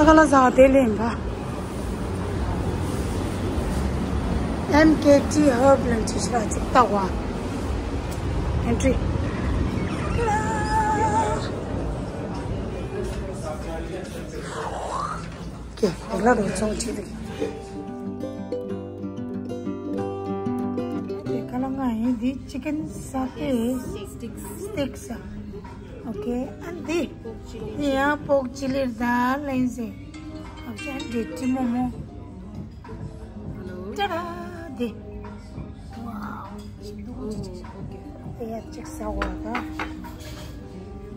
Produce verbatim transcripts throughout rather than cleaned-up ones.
ཁ་ལག་ཟ་བ་དེ་ལེན་པ། ཨེམ་ཀེ་ཊི་ཧརབ་ལེན་ཅི་ཤ་ཅིག་ལྟ་བ། ཨེན་ཊི་རི། ཀེ་ལ་རོ་ཚོང་ཅི་རེད། དེ་ཁ་ལག་ང་ཡིན་འདི་ཅི་ཀན་ས་ཏེ་སི་ཊིག་ས། ཨོ་ཀེ། ཨ་འདི། འདི་ཡང་པོག་ཅི་ལི་དང་ལེན་ཟེ། ཨོ་ཀེ། འདི་ཀྲི་མོ་མོ། ཏྲ་ར་འདི། ཝའོ། འདི་ཡང་ཅིག་ཟ་བ་ག་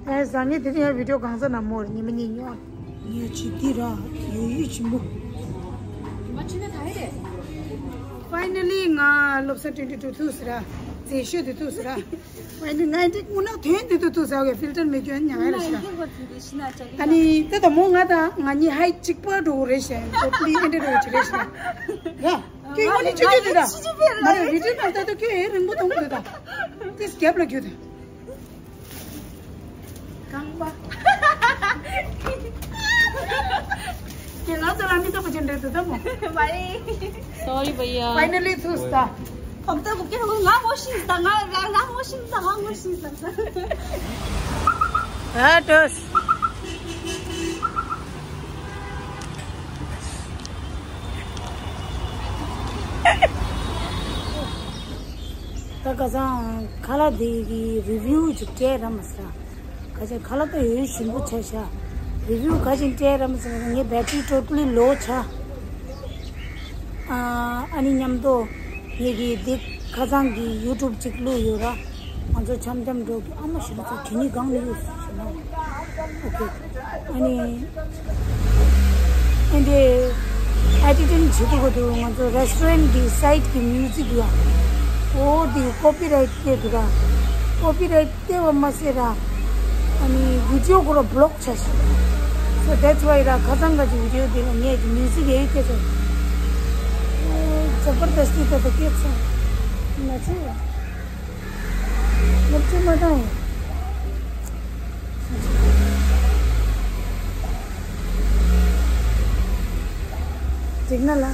ཨེ་ཟ་ངེ་དེ་ནི་ཡང་བི་ཌི་ཡོ་གང་ཟ་ན་མོར་ཉི་མ་གཉིས་ཉོ། ཉོ་ཅི་འདི་ར་ཡོ་ཡོ་ཆེན་པོ། ཕའི་ནལ་ལི་ང་སློབ་གསར་ཊུ་ཝེན་ཊི་ཊུ་ཐུག་ཟེར་ར། རྗེས་ཤོས་དེ་ཐུག་ཟེར་ར། ཨ་ནི་ང་འདི་དངོས་གནས་དོན་འདི་ཐུག་ཐུག་ཟེར་བའི་ཕིལ་ཊར་མེད་རྒྱུ་ཉག་ཡ་རེད་ཤག་ཨ་ནི་དེ་དང་མོ་ང་དང་ང་གཉིས་ཧའི་གཅིག་པ་འགྲོ་གི་རེད་ཤག་ཏོ་ཏ་ལི་ཨེ་འདྲ་འགྲོ་གི་རེད་ཤག་ཡ། ཁྱོད་ང་གཉིས་ཆུ་རྒྱུད་དེ་དང་། མ་རེད། རི་ཊིན་ནང་ལྟ་དུས་ཁྱོད་ཨེ་རིང་པོ་མཐོང་གི་འདུག་ད། དེ་རྒྱབ་ལ་རྒྱུ་དེ། རྐང་པ། ཁྱེད་ང་ཚོ་ལ་མི་ཐོག་པ་ཅན་རེད་འདུག་ད་མོ། མ་རེད། Sorry भैया। ཕའི་ནལ་ལི་ཐུག་ད། ཁོང་ཚོ་ཀྱི་ང་ངོ་ཤེས་ད། ང་ང་ངོ་ཤེས་ད། ང་ངོ་ཤེས་ད། ཨ་ཏོས། ད་ཁ་སང་ཁ་ལག་དེ་གི་རི་བིའུ་ཅིག་སྤྲད་ར་མ་ཟ། ཁ་ཆེ་ཁ་ལག་ད་ཡོད་ཞིམ་པོ་ཆ་ཤག་རི་བིའུ་ག་ཅིག་སྤྲད་ར་མ་ཟ། ངའི་བེ་ཊི་རི་ཊོ་ཊ་ལི་ལོ་ཆགས། ཨ་ཨ་ནི་མཉམ་དུ་ངེད་ཀྱིས་འདི་ཁ་སང་གི་ཡུ་ཊུབ་ཅིག་བླུགས་ཡོད་ར། ང་ཚོ་འཆམ་འཆམ་འགྲོ་གི། ཨ་མ་ཞིག་ཚོ་དེ་ནི་གང་ནས་ཡོད་ཟེར་ན། ཨོ་ཁེ། ཨ་ནི་ཨེ་འདི་ཨེ་ཌི་ཊིང་བྱེད་དགོས་འདུག་ང་ཚོ་རེ་སི་ཊོ་རན་གི་སའིཊ་གི་མིའུ་ཟིག་ལ། ཨོ་དེ་ཀོ་པི་རའིཊ་སླེབས་འདུག་ག་ཀོ་པི་རའིཊ་སྟེར་བ་མ་ཟད་ར། ཨ་ནི་བི་ཌི་ཡོ་ཁོ་ར་བི་ལོག་བྱས་ཤག So that's why ར་ཁ་སང་ག་ཅིག་བི་ཌི་ཡོ་དེ་ལ་ངས་ཀྱི་མིའུ་ཟིག་ཡེ་སྐད་ཆ། ཨེ་ཛ་བར་དས་ཏི་ད་ད་སྐད་ཆ། ང་ཚོ་ངར་ཅིག་མ་བཏང་ཡིན། འགྲིག་ན་ལ།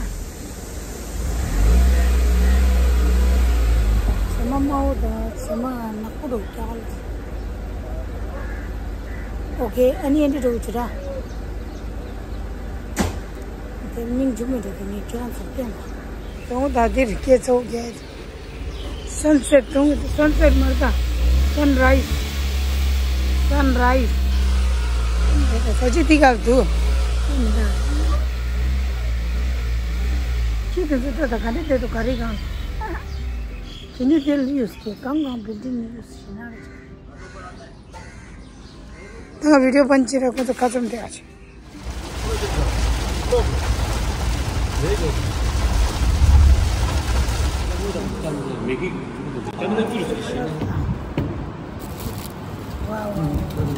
བྱེ་མ་དམར་པོ་དང་བྱེ་མ་ནག་པོ་རུ་བཀྱག་ལ། ཨོ་ཁེ། ཨ་ནི་ཨེ་འདྲ་འགྲོ་གི་ཆུ་ར། དེ་སྙིང་རྗེ་མོ་འགྲོ་གི་ངས་ཁྱེད་རང་ཚོར་སྟོན་པ། དང་ད་འདིར་སྐྱེ་ཚོགས་རྒྱལ། སན་སེཊ་དང་སན་སེཊ་མར་ད། སན་རའིཛ། སན་རའིཛ། ས་ཆ་དེ་གར་འདུག་ཁྱེད་དེ་ཚོ་ལྟ་ད་ག་འདྲ་བསྡད་འདུག་ག་རེ་གང་། དེ་ནི་དེ་ལ་ཡོད་ཀྱི་གང་གང་བིལ་ཌིང་ཡོད་ཞེ་ན། ད་ང་བི་ཌི་ཡོ་པན་ཅི་ར་ཁོ་ཚོ་ཁ་ཙམ་དེ་ཨ་ཆེ།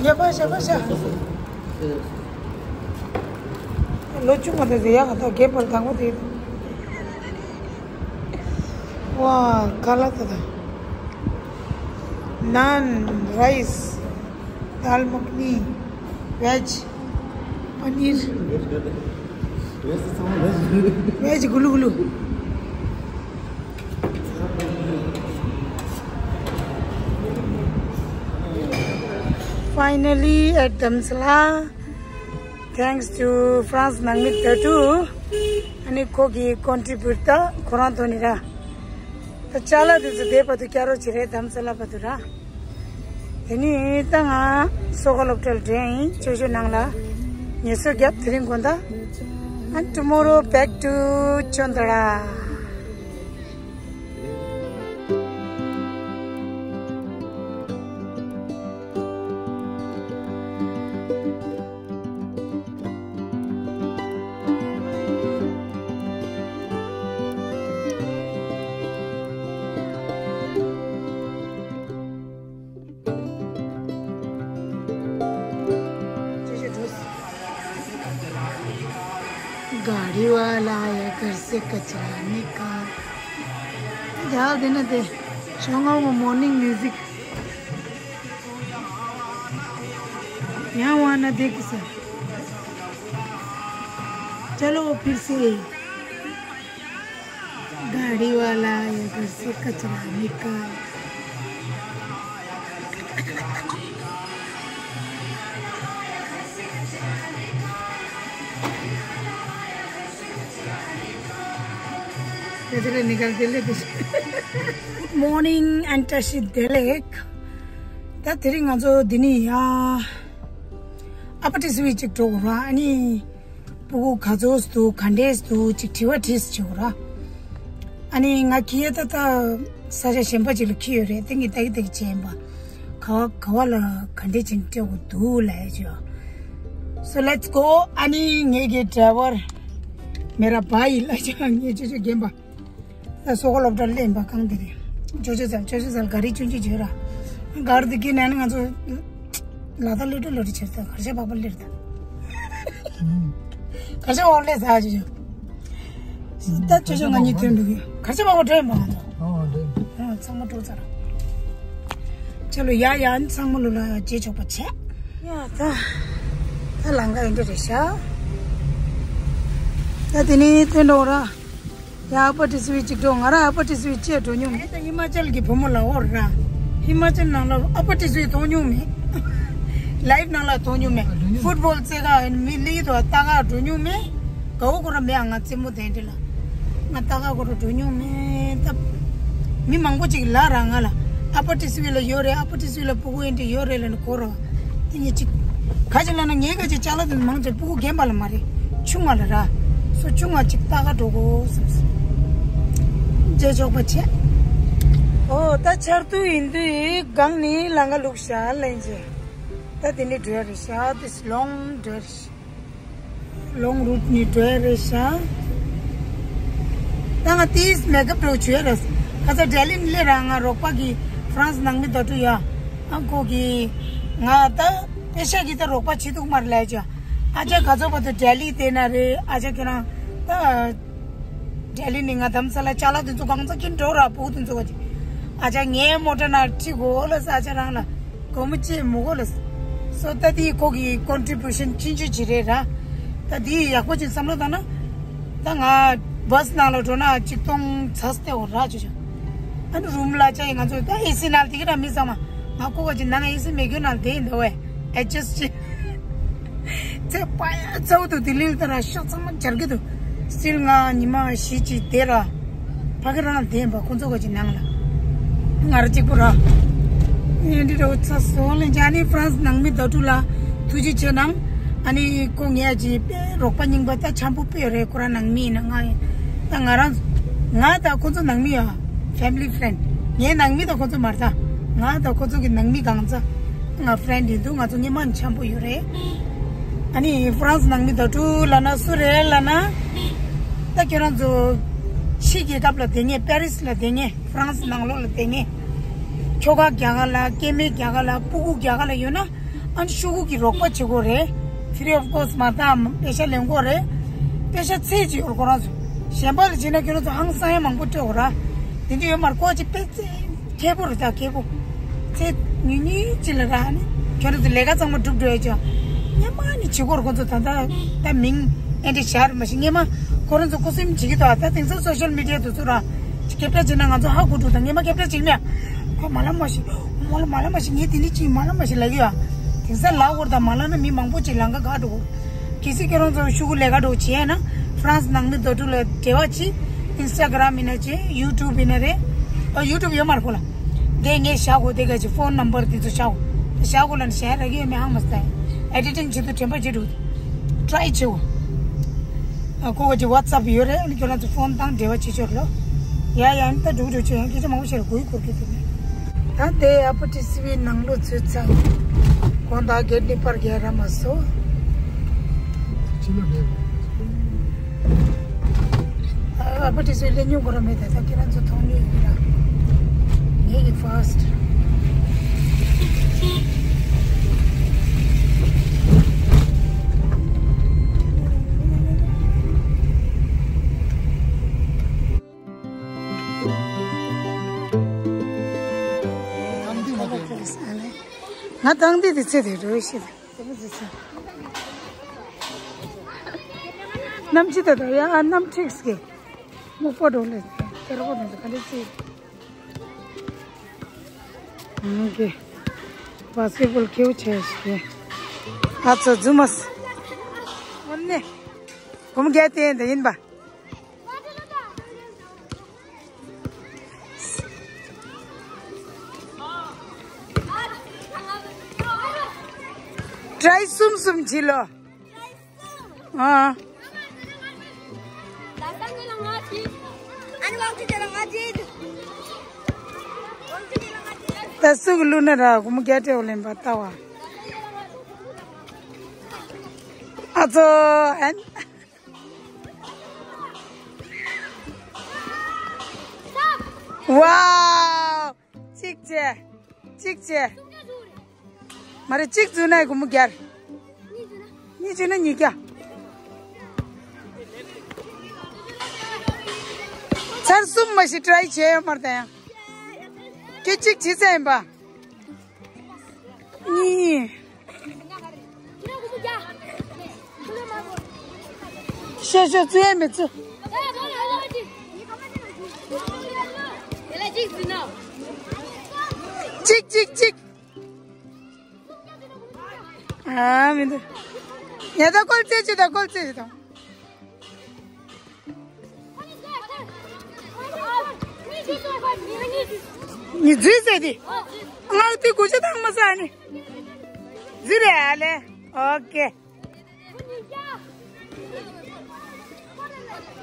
ཡ་པ་ཤ་པ་ཤ། ལོ་ཆུང་མ་དེ་ཟེར་ཡག་ད་རྒྱས་པར་དང་པོ་དེ། ཝ། ཁ་ལག་ད་ད། ནཱན། རའིས། དཱལ་མ་ཁ་ནི། བེཇ། པ་ནིར། བེཇ་གུ་ལུ་གུ་ལུ། Finally at Dharamsala. Thanks to France ནང་མི་ད་དུ། ཨ་ནི་ཁོ་གི་ཀོན་ཊི་བིའུཊ་ད་ཁོ་རང་ཐོག་ནས་ར། ད་ཅ་ལག་དེ་ཚོ་དེ་བར་དུ་བསྐྱར་རོགས་བྱེད་རེད། དྷ་རམ་ས་ལ་བར་དུ་ར། དེ་ནི་ད་ང་སོ་ཁ་སློབ་གྲྭར་འགྲོ་ཡིན། ཆོས་ཆོས་ནང་ལ་ངལ་གསོ་རྒྱབ། དེ་རིང་དགོང་དག And tomorrow back to Chondala. गाड़ी वाला आया घर से कचरा निकाल। जाओ देना दे। छोंगा वो मॉर्निंग म्यूजिक। यहाँ वहाँ ना देख सर। चलो फिर से गाड़ी वाला या घर से कचरा निकाल। कचरा निकाल के लेते। Good morning, Antashi Delek. ད་དེ་རིང་ང་ཚོ་འདི་ནས་ཡ། ཨ་པ་ཏི་སི་ཝི་ཅིག་འགྲོ་དགོས་ར། ཨ་ནི་ཕྲུ་གུ་ག་ཚོད་འདུག་ག་འདྲས་འདུག་ཅིག་དྲི་བ་དྲིས་བྱེད་དགོས་ར། ཨ་ནི་ང་ཁྱི་ཡ་ད་ད་ས་ཆ་གཞན་པ་ཅིག་ལ་ཁྱི་ཡོད་རེད། དེ་ངས་ལྟ་གི་ལྟ་གི་བྱས་ཡིན་པ། ག་བ་ག་བ་ལ་ག་འདྲས་ཅིག་སྤྲད་དགོས་འདུག་ལབ་ཡ་ཅིག So let's go. ཨ་ནི་ངེད་ཀྱི་ཌ་རའི་ཝར་མེ་ར་བྷ་ཡི་ལ་ཅག་ངས་ཅོ་ཅོ་རྒན་པ། ད་སོ་གོ་སློབ་གྲྭར་སླེབས་པ་གང་དེ་རེད། ཅོ་ཅོ་ཙལ་ཅོ་ཅོ་ཙལ་ག་རེ་ཅུང་ཅུང་བརྗོད་ར། གར་དེ་གི་ནང་ནས་ང་ཚོ་ལ་ད་ལོ་ཏྲོ་ལོ་ཏྲོ་བྱེད་ད་གར་ཆ་བག་པ་ལེར་ད། གར་ཆ་བག་པ་ལེར་ད་ཅོ་ཅོ། ད་ཅོ་ཅོ་ང་གཉིས་ཐོན་འདུག་གི་གར་ཆ་བག་པ་འགྲོ་ཡིན་པ་ང་ཚོ། ཨ་འགྲོ་ཡིན། ཨ་ཚང་མ་འགྲོ་ཚར། ཅོ་ལོ་ཡ་ཡ་ཨ་ནི་ཚང་མ་ལོ་ལ་རྗེས་ཆོག་པ་བྱས། ཡ་ད་ད་ལང་ཀ་ཡིན་འདྲ་རེད་ཤག་ད་དེ་ནས་ཐོན་འགྲོ་ར། ཡ་ཨ་པ་ཏི་སི་ཝི་ཅིག་འགྲོ། ང་རང་ཨ་པ་ཏི་སི་ཝི་བཅས་འགྲོ་མྱོང་མེད། ད་ཧི་མ་ཅལ་གྱི་བུ་མོ་ལ་འོར་ར། ཧི་མ་ཅལ་ནང་ལ་ཨ་པ་ཏི་སི་ཝི་མཐོང་མྱོང་མེད། ལའིབ་ནང་ལ་མཐོང་མྱོང་མེད། ཕུཊ་བོལ་རྩེད་ག་མི་ལི་དོ་ལྟ་ག་འགྲོ་མྱོང་མེད། གའུ་ཁོ་ར་མེད་ཨ། ང་རྩེད་མོ་དེ་འདྲ་ལ་ང་ལྟ་ག་ཁོ་ར་འགྲོ་མྱོང་མེད། ད་མི་མང་པོ་ཅིག་ལ་ར་ང་ལ་ཨ་པ་ཏི་སི་ཝི་ལ་ཡོད་རེད། ཨ་པ་ཏི་སི་ཝི་ལ་ཕྲུ་གུ་ཨེ་འདྲ་ཡོད་རེད་ལ་ནི་གོ་ར། དེ་ངས་ཅིག་ག་ཅིག་ལབ་ན་ངའི་ག་ཅིག་ཅ་ལག་དེ་མང་ཆེ་ཕྲུ་གུ་རྒན་པ་ལ་མ་རེད། ཆུང་བ་ལ་ར། སོ་ཆུང་བ་ཅིག་ལྟ་ག་འགྲོ་དགོས་བསམ་སོང་། རྗེས་ཆོག་པ་བྱས། ཨོ་ད་ཆར་དུས་ཡིན་དུས་སྒང་ནི་ལང་ཀ་ལུག་ཤ་ལེན་རྗེས། ད་དེ་ནི་འགྲོ་ཡ་རེད་ཤག This long འགྲོ་ཡ་རེད་ཤག Long route ནི་འགྲོ་ཡ་རེད་ཤག་ད་ང་ཏིས་མེག་ཨབ་འགྲོ་བྱོས་རེད། ཁ་ཚ་ལྡི་ལི་ནས་སླེབས་ར་ང་རོགས་པ་གི་ཧྥ་རན་སི་ནང་མི་ད་དུ་ཡ། ཨ་ཁོ་གི་ང་ད་པེ་ཤ་གི་ད་རོགས་པ་བྱེད་ཐུབ་མ་རེད་ལབ་ཅག་ཨ་ཅག་ག་ཚོད་བར་དུ་ལྡི་ལི་བསྡད་ན་རེད། ཨ་ཅག་ཁྱེད་རང་ད་ལྡི་ལི་ནས་ང་དྷ་རམ་ས་ལ་ཅ་ལག་དེ་ཚོ་གང་ཚ་ཁྱེར་འགྲོ་ར་བུ་དེ་ཚོ་ག་ཅིག་ཨ་ཅག་ངའི་མོ་ཊ་ནང་ཁྲིད་དགོས་ལ་ས་ཨ་ཅག་རང་ལ། སྒོར་མོ་གཅིག་མི་དགོས་ལ། སོ་ད་དེ་ཁོ་གི་ཀོན་ཊི་བུ་ཤན་ཆུང་ཆུང་ཅིག་རེད་ར། ད་དེ་ཡག་པོ་ཅིག་བསམ་བློ་བཏང་ན། ད་ང་བྷ་སི་ནང་ལ་འགྲོ་ན་གཅིག་སྟོང་ཚ་སྟེ་འོ་ར་ཅོ་ཅོ། ཨ་ནི་རུམ་ལ་ཅ་ཡི་ང་ཚོ་ད་ཨེ་སི་ནང་དེ་གི་ར་མི་ཚང་མ་ང་ཁོ་ག་ཅིག་ནང་ཨེ་སི་མེད་རྒྱུ་ནང་དེ་ཡིན་ད་ཝེ་ཨེ་ཇ་སི་ཊི་ཅིག་ཚེ་པ་ཡ་ཚ་བོ་དུ་དེ་ལིལ་ད་ར་ཤོག་ཚང་མ་འབྱར་གི་འདུག་སིལ་ང་ཉི་མ་བཞི་ཅིག་དེ་ར། ཕ་གི་རང་བསྡད་པ་ཁོ་ཚོ་ག་ཅིག་ནང་ལ། ང་ར་གཅིག་པུ་ར། ཨེ་འདི་རོ་ཚ་སོ་ལེ་ཇ་ནི་ཧྥ་རན་སི་ནང་མི་ད་དུ་ལ་ཐུགས་རྗེ་ཆེ་གནང་། ཨ་ནི་ཁོ་ངས་ཅི་པེ་རོགས་པ་རྙིང་པ་ད་ཆམ་པོ་པེ་རེད། ཁོ་ར་ནང་མི་ཡིན་ན་ང་ཡིན། ད་ང་རང་ང་ད་ཁོ་ཚོ་ནང་མི་ཡ་ཕེ་མི་ལི་ཕེ་རེན་ཌི། ངའི་ནང་མི་ད་ཁོ་ཚོ་མ་རེད་ད། ང་ད་ཁོ་ཚོ་གི་ནང་མི་གང་ཚ། ང་ཕ་རེན་ཌི་ཡིན་འདུག་ང་ཚོ་སྔོན་མ་ནས་འཆམ་པོ་ཡོད་རེད། ཨ་ནི་ཧྥ་རན་སི་ནང་མི་ད་ཀྲུ་ལབ་ན་སུ་རེད་ལབ་ན། ད་ཁྱོད་རང་ཚོ་ཕྱི་རྒྱལ་ཁབ་ལ་བསྡད་མཁན་པེ་རི་སི་ལ་བསྡད་མཁན་ཧྥ་རན་སི་ནང་ལོགས་ལ་བསྡད་མཁན། ཁྱོ་ག་རྒྱ་གར་ལ་སྐྱེ་དམན་རྒྱ་གར་ལ་སྤུ་གུ་རྒྱ་གར་ལ་ཡོད་ན་ཨ་ནི་ཤོག་གུ་གི་རོགས་པ་བྱེད་དགོས་རེད། Free of cost མ་བཏང་པེ་ཤ་ལེན་དགོས་རེད། པེ་ཤ་ཚད་ཅིག་ཡོད་རེད་ཁོ་རང་ཚོ། གཞན་པ་ལ་བྱས་ན་ཁྱོད་རང་ཚོ་ཧང་སང་ཡ་མང་པོ་སྤྲོད་དགོས་ར། དེ་འདྲ་ཡོད་མ་རེད་ཁོ་ཅིག་པེ་ཚད། ཁེ་པོ་རེད་ད་ཁེ་པོ། ཚེ་ཉུང་ཉུང་ཅིག་ལ་ར་ནི། ཁྱོད་རང་ཚོ་ལས་ཀ་ཚང་མ་སྒྲུབ་འགྲོ་ཡ་ཅོ། སྔོན་མ་ནི་བྱེད་སྒོར་ཁོ་ཚོ་ད་ལྟ་ད་མིང་ཨེ་འདྲ་ཤར་མ་ཤི་སྔོན་མ་ཁོ་རང་ཚོ་ཁུ་སིམ་བྱེད་ཀྱི་འདུག་ད་དེང་སང་སོ་ཤལ་མི་ཌི་ཡ་དུ་ཚོ་ར། སྐད་གྲགས་བྱེད་ན་ང་ཚོ་ཧ་གོ་འདུག་ད་སྔོན་མ་སྐད་གྲགས་བྱེད་མེད། ཁོ་མ་ལ་མ་ཤི། མ་ལ་མ་ལ་མ་ཤི་ངས་དེ་འདྲ་ཅིག་མ་ལ་མ་ཤི་ལབ་ཀྱི་ཡ། དེང་སང་ལ་འོར་ད་མ་ལ་ན་མི་མང་པོ་ཅིག་ལང་ཀ་ག་འགྲོ། གལ་སྲིད་ཁྱོད་རང་ཚོ་ཤོག་གུ་ལས་ཀ་འགྲོ་བྱས་ན་ཧྥ་རན་སི་ནང་མི་རྡོ་གྲུ་ལ་འབྲེལ་བ་གྱིས། ཨིན་སི་ཊ་གྷ་རམ་ཡིན་ན་བྱས། ཡུ་ཊུབ་ཡིན་ན་རེད། ཨ་ཡུ་ཊུབ་ཡོད་མ་རེད་ཁོ་ལ། དེ་ངས་བཞག་གོ་དེ་ག་ཅིག་ཕོན་ནམ་བར་དེ་ཚོ་བཞག་གོ། བཞག་གོ་ལ་ནི་བཞག་ར་གི་ཡོད་མེད་ཧང་མ་སྟེ། ཨེ་ཌི་ཊིང་བྱེད་དུས་དྲན་པ་བྱེད་འགྲོ། ཊ་རའི་བྱེད་གོ། ཨ་ཁོ་ག་ཅིག་ཝ་ཊི་སེབ་ཡོད་རེད། ཨ་ནི་ཁྱོད་རང་ཚོ་ཕོན་བཏང་འབྲེལ་བ་བྱེད་ཆོག་ལོ། ཡ་ཡ་ཨ་ནི་ད་འགྲོ་འགྲོ་བྱེད་ཡང་སྐད་ཆ་མང་པོ་བཤད་ལ་གོ་ཡི་གོ་རྒྱུ་དེ་མེད། ད་དེ་ཨ་པ་ཊི་སི་ཝི་ནང་ལོགས་ཚུད་ཚར། དགོང་དག་གེ་ཊི་ནས་པར་རྒྱག་ར་མ་སོང་། ཕྱི་ལོགས་རེད། ཨ་པ་ཊི་སི་ཝི་སླེབས་མྱོང་གོ་ར་མེད་ད། ད་ཁྱེད་རང་ཚོ་མཐོང་མྱོང་ཡོད་ར། ངེད་ཀྱི་ཕར་སི་ཊི། ང་དང་འདི་དེ་ཚེ་དེ་རོ་ཤི་དེ་མི་ཚེ་ཚེ། གནམ་གཤིས་དེ་དག་ཡང་ཨ་གནམ་འཁྲིགས་ཀྱི། མོ་པོ་འགྲོ་ལེ། དེ་རོ་དེ་ག་ལེ་ཅི། ཨང་གི། བ་སི་ཀེ་བོལ་ཁེའུ་ཆེ་ཞིག་ཨ་ཚོ་རྫུན་མ། འོ་ནི། གོམ་རྒྱག་དེ་འདི་ཡིན་པ། ཊའི་གསུམ་གསུམ་བྱིས་ལོ། ཨ། ད་སུ་གི་ལུ་ན་ར་གུ་མུ་རྒྱ་ཏེ་འོ་ལེན་པ་ལྟ་བ། ཨ་ཚོ་ཨན། ཝའོ། གཅིག་བྱས། གཅིག་བྱས། མ་རེད། གཅིག་འཛུལ་ན་སྒོར་མོ་བརྒྱ། གཉིས་འཛུལ་ན་ཉིས་བརྒྱ། ཚར་གསུམ་མ་ཞིག་ཊའི་བྱས་ཡོད་མ་རེད་ད་ཡང་། ཁྱེད་གཅིག་བྱས་ཚར་ཡིན་པ། གཉིས། ཤོད་ཤོད། བཙུགས་ཡས་མེད་བཙུགས། གཅིག་གཅིག་གཅིག་ཨ་མི་འདུག་ཡ་ད་ཀོལ་རྩེད་ཅི་ད་ཀོལ་རྩེད་ཅི་ད། ཉི་ཛི་ཟེར་དེ། ང་དེ་གོ་ཆ་དང་མ་ཟ་ནི། ཛི་རེད་ཨ་ལེ། ཨོ་ཀེ།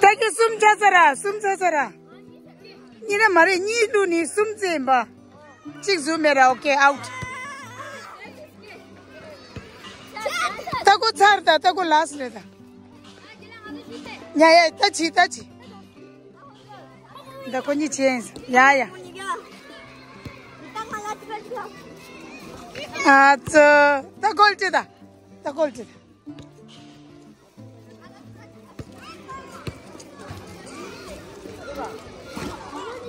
ད་ཀྱི་གསུམ་ཆ་ས་ར་གསུམ་ཆ་ས་ར། གཉིས་རེད་མ་རེད། གཉིས་བླུགས་ནི་གསུམ་རྩེ་ཡིན་པ། གཅིག་བཟོས་མེད་ར། ཨོ་ཀེ་ཨའུཊ། ད་ཀོ་ཚར་ད། ད་ཀོ་ལཱསི་ཊི་རེད་ད། ཉ་ཡ་ད་ཅི་ད་ཅི། ད་ཁོ་གཉིས་ཆེན་ཡ་ཡ། ཨ་ཙི། ད་ཀོལ་ཅི་ད། ད་ཀོལ་ཅི་ད།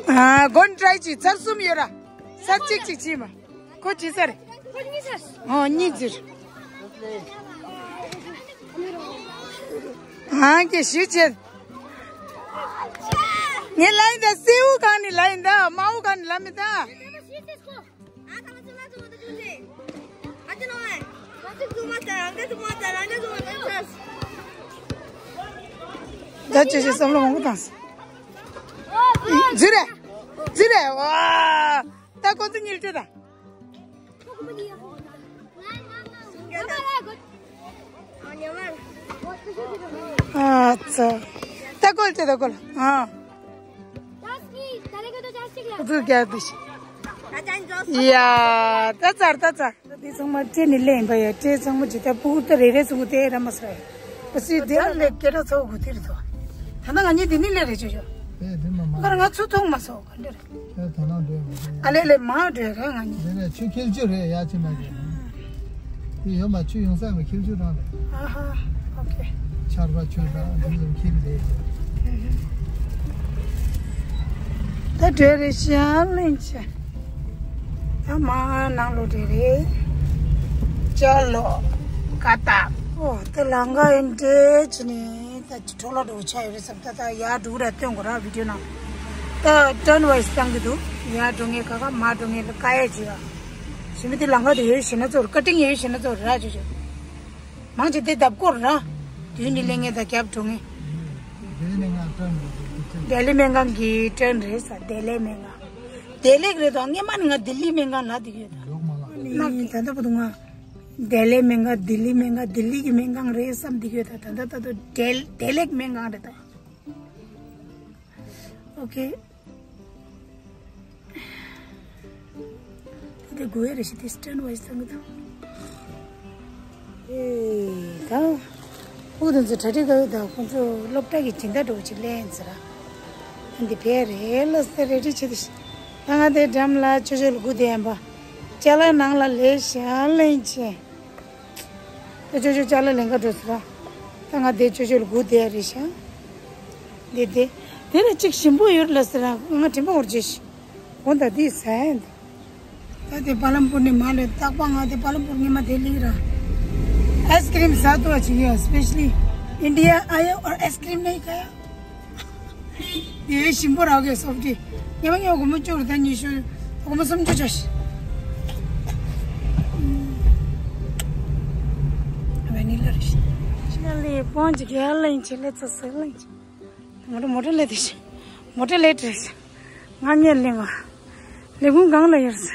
ཨ་གོན་ཊའི་ཅི། ཚར་གསུམ་ཡོད་ར། ཚར་གཅིག་གཅིག་བྱིས་མ། ཁོ་ཅི་ཚར། ཨོ་གཉིས་ཟེར། ཨང་ཀི་ཞུ་བྱེད། ངས་ལ་ཡིན་ད། སེའུ་གང་ནི་ལ་ཡིན་ད། མའུ་གང་ནི་ལ་མི་ད། ད་ཅི་ཞིག་བསམ་བློ་མང་པོ་བཏང་སོང་། ཛི་རེད། ཛི་རེད། ཝ། ད་ཁོ་ཚོ་གཉིས་ལ་སྤྲད་ད། ཨ་ཙི། ད་ཀོལ་ཏེ་ད་ཀོལ། ཨ། ཁོ་ཚོ་རྒྱག་དུ་ཤི། ཡ། ད་ཚར་ད་ཚར། དེ་ཚང་མ་སྤྲད་ནི་ལེན་པ་ཡ། སྤྲད་ཚང་མ་ཇི་ལྟར་སྤུ་གུ་ད་རེ་རེ་ཚུགས་དེ་ར་མ་སོ་ཡ། ཨ་སི་དེ་ལ་ལེགས་སྐད་གྲགས་ཚ་བོ་གུ་དེ་རེད་དོ། ད་ནང་ང་གཉིས་དེ་ནི་ལས་རེ་བྱོས་ཤོག་ཨེ་དེ་མ་མ། ཁར་ང་ཚུ་ཐོང་མ་སོ་ག་འདྲ་རེད། ཨེ་ད་ནང་འདྲེ་མ་རེད། ཨ་ལེ་ལེ་མ་འདྲེ་རེད་ང་གཉིས། དེ་ནས་ཆུ་ཁྱེར་ཆུ་རེད་ཡ་ཅི་མ་རེད། དེ་ཡོད་མ་ཆུ་ཡོང་ས་མ་ཁྱེར་ཆུ་རང་རེད། ཨ་ཧ། ཨོ་ཁེ། ཆར་པ་ཆུ་དང་དེ་ཚོ་ཁྱེར་རེད། ད་འདྲེ་རེད་ཤ་ལེན་ཆེ། ད་མ་ནང་ལོ་འདྲེ་རེད། ཅ་ལོ། ཀ་ཏ། ཨོ་དེ་ལང་ག་ཡིན་འདྲེ་ཅི་ནི། ད་ཅི་འཕྲོ་བརླག་འགྲོ་ཆ་ཡོད་རེད་བསམ། ད་ད་ཡར་འགྲོ་ར་སྟོན་དགོས་ར་བི་ཌིའོ་ནང་། ད་ཊརན་ཝའི་སི་བཏང་གི་འདུག་ཡར་འགྲོ་ངེས་ཁ་ཁ། མར་འགྲོ་ངེས་ལ་ཀ་ཡ་ཅི་ར། ཞི་མི་དེ་ལང་ཀ་དེ་ཡོད་ཞེ་ན་ཚོར། ཀ་ཊིང་ཡོད་ཞེ་ན་ཚོར་ར་ཅོ་ཅོ། མང་ཆེ་དེ་བརྡབ་སྐོར་ར། དུས་ནི་ལེན་ངེས་ད་རྒྱབ་འགྲོ་ངེས། ལྡི་ལི་སྨན་ཁང་གི་ཊརན་རེད་ས། ལྡི་ལི་སྨན་ཁང་། བདེ་ལེགས་རེད་དོ། སྔས་མ་ནི་ང་ལྡི་ལི་སྨན་ཁང་ན་དེ་ཡོད་ད། ནག་ད་ལྟ་བུ་དུ་ང་། བདེ་ལེགས་སྨན་ཁང་། ལྡི་ལི་སྨན་ཁང་། ལྡི་ལི་གི་སྨན་ཁང་རེད་བསམ་འདི་ཡོད་ད། ད་ད་ད་ད་བདེ་བདེ་ལེགས་སྨན་ཁང་རེད་ད། ཨོ་ཁེ། ད་དེ་དགོས་ཡ་རེད་ཤི། དེ་ཊརན་ཝའི་སི་བཏང་གི་ད། ཨེ་ད། ཁོ་དེ་ཚོ་གྲ་སྒྲིག་ག་ཡོད་ད། ཁོ་ཚོ་སློབ་གྲྭ་གི་སྦྱིན་བདག་འགྲོ་ཅིག་ལེན་ཟེར་ར། འདི་ཕེ་རེ་ལ་སེ་རེ་ཌི་ཆེ་དེ་ཤི། ད་ང་དེ་འགྲམ་ལ་ཆོ་ཆོ་ལ་སྒུག་བསྡད་ཡིན་པ། ཅ་ལག་ནང་ལ་ལས་ཞལ་ལེན་ཆེ། ད་ཅོ་ཅོ་ཅ་ལག་ལེན་ག་འགྲོ་ཟེར་ར། ད་ང་དེ་ཅོ་ཅོ་ལ་སྒུག་བསྡད་ཡ་རེད་ཤག་དེ་དེ། དེ་ལ་གཅིག་ཞིམ་པོ་ཡོད་ལ་ཟེར་ར། ང་དྲན་པ་འོར་རྗེས་ཤི། འོ་ད་དེ་ཟ་ཡ་འདི། ད་དེ་པ་ལམ་པུར་ནས་མ་ལོས་རྟག་པ་ང་དེ་པ་ལམ་པུར་ངེས་མ་དེ་ལི་ར། ཨའི་སི་ཀི་རིམ་ཟ་ཏོ་ཅིག་ཡོད། སི་པེ་ཤ་ལི་ इंडिया आयो और आइसक्रीम नहीं खाया। ये शिंबो रहोगे सॉफ्टी। ये मैं वो घुमो चोर था निशु। घुमो समझो जश। वेनिला रिश। चलिए पहुंच गया लंच ले तो सर लंच। मोटे मोटे ले दिस। मोटे ले दिस। गाने लेवा। लेगुम गांग ले यस।